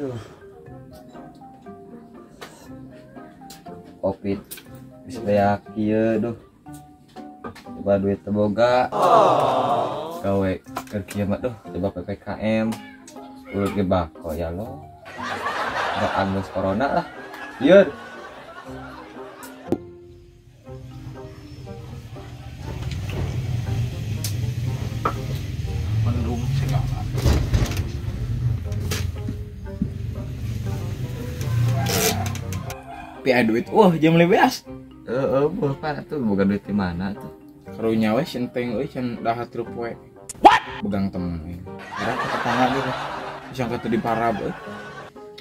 Aduh. Covid bisa beak kieu duh. Coba duit teu boga. Gawe keur kieu mah duh, coba PPKM. Urut ge bako ya lo. Da anggeus corona lah. Ieu. Mendung segala. Pi duit, wah jam 15. Heeh, bukan atuh boga duit di mana tuh? Karunya we senteng euy can dahar tilu poe. What? Begang temen euy. Era ke tetangga gitu. Bisa angkat di parab euy.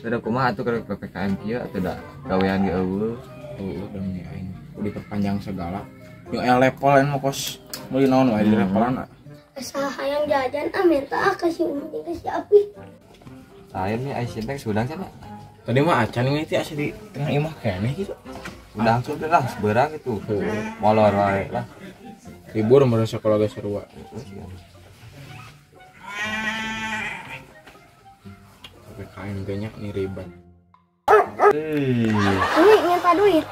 Beda kumaha atuh keur PPKM kieu atuh da gawean ge eueuh. Heueuh da meni aing. Udah diperpanjang segala. Jeung aya level lain mah kos meuli naon wae di levelan. Asa hayang jajan ah minta ah ka si Umi jeung ka si Api. Lain nih ai senteng sudang cenah. Tadi mah acan ini teh asa di tengah imah keneh gitu. Udah sudah lah seberang gitu. Molor wae lah. Libur meureun sekolah ge sarua. PPKM teh nya ini ribet. Umi minta duit.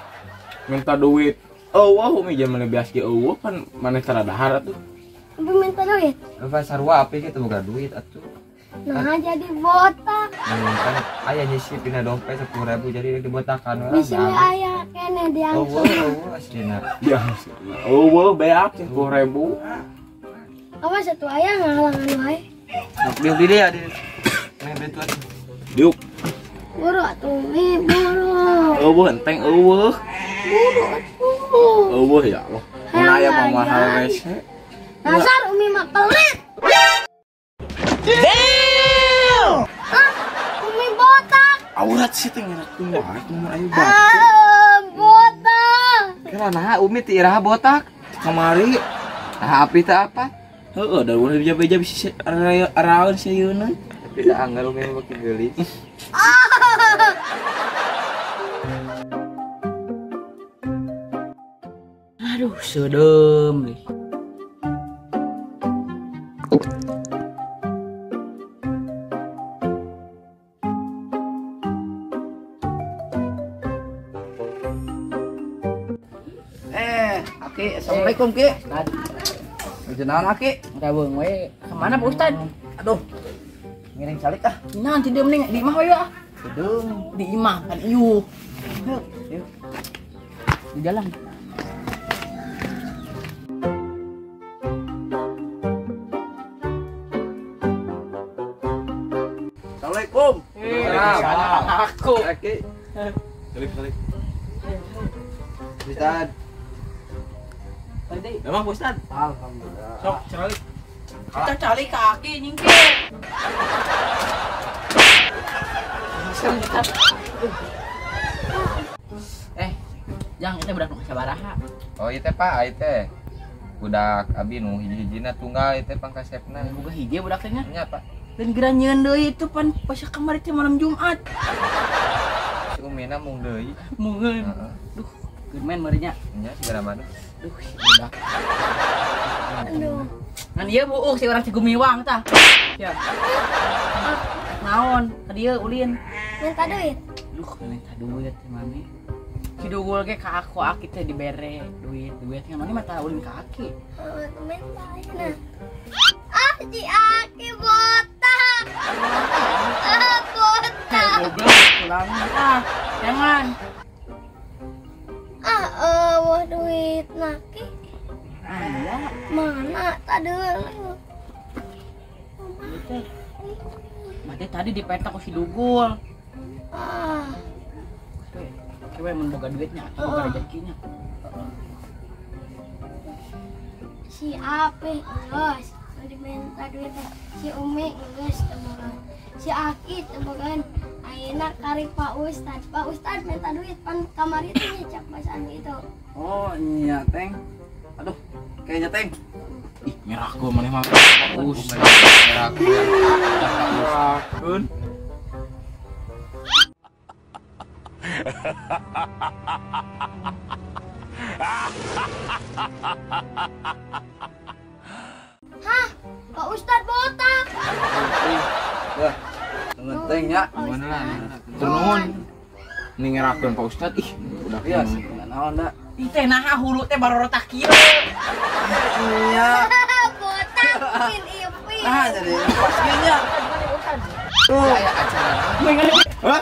Minta duit. Eueuh Umi jam 15 ge eueuh pan maneh tara dahar atuh. Umi minta duit. Apa sarua api kitu boga duit atuh. Nah jadi botak. Kan aya nyisip dina dompet 10.000 jadi dibotakan we. Bisi aya keneh diangsul. Eueuh aslina. Diangsul. Eueuh beak 10.000. Apa satu aya ngahalangan wae. Sok diuk di dieu di. Meh bantuan. Diuk. Buru atuh Mi, buru. Eueuh enteng eueuh. Buru atuh. Eueuh ya Allah. Mun aya mah mahal rese. Dasar Umi mah pelit. Damn! Ah, Umi botak. Aurat sih teh ngerak wae nomor ayu batu. Ah, botak. Kira nah Umi ti iraha botak? Kamari. Nah api teh apa? Heeh, da ulah beja-beja bisi araeun sieuna. Tapi da anggar Umi mah beuki geulis. Aduh, seudem nih. Aki, assalamualaikum Ki. Ustad. Naon Aki? Raweung we. Kemana Pak Ustad? Aduh. Ngiring salik ah. Naon ti deum ning di imah we ah. Deum. Di imah kan iuh. Yuk, yuk. Di jalan. Assalamualaikum. Waalaikumsalam. Aku. Aki. Salik salik. Ustad. Tadi. Emang Ustad? Alhamdulillah. Sok calik. Kita calik kaki nyingkir. Jang itu budak nu sabaraha? Oh ieu teh Pak, ieu teh. Budak abi nu hiji-hijina tunggal ieu teh pangkasepna. Boga hiji budak teh nya? Nya, Pak. Dan geura nyieun deui itu pan pas kamari teh malam Jumat. Si Umina mung deui. Mungeun. Duh, keur main meureun nya. Nya segala mah. Duh, budak. Aduh. Ngan ieu buuk si urang Cigumiwang tah. Siap. Naon? Ka dieu ulin. Minta duit. Duh, minta duit teh mami. Si dugul ge ka aku aki teh dibere duit, duit nya mani mata ulin ka aki. Heeh, minta ayeuna. Ah, si Aki botak. Ah, botak. Goblok pulang ah. Jangan. Ah, eueuh duit naki. Aya. Mana tadi? Berarti tadi dipetak ku si Dugul. Ah. Kowe mun boga duitnya atau boga rezekinya. Si Ape geus diminta duit, si Umi geus teu boga. Si Aki teu bogaan. Ayeuna karek Pak Ustad. Pak Ustad minta duit pan kamari teh nyecap basaan gitu. Oh, nya Teng. Aduh, kayaknya Teng. Ih, merah gua maneh mah. Ustad merah gua. Merakeun. Hah? Pak Ustad botak. Wah, Nuhun teng nya. Nuhun lah. Nuhun. Ini ngerakeun Pak Ustad ih udah iya sih naon da. Ih teh naha hulu teh baroretak kieu. Iya. Botak pin ipin. Nah jadi pas kieu nya. Tuh aya acara. Hah?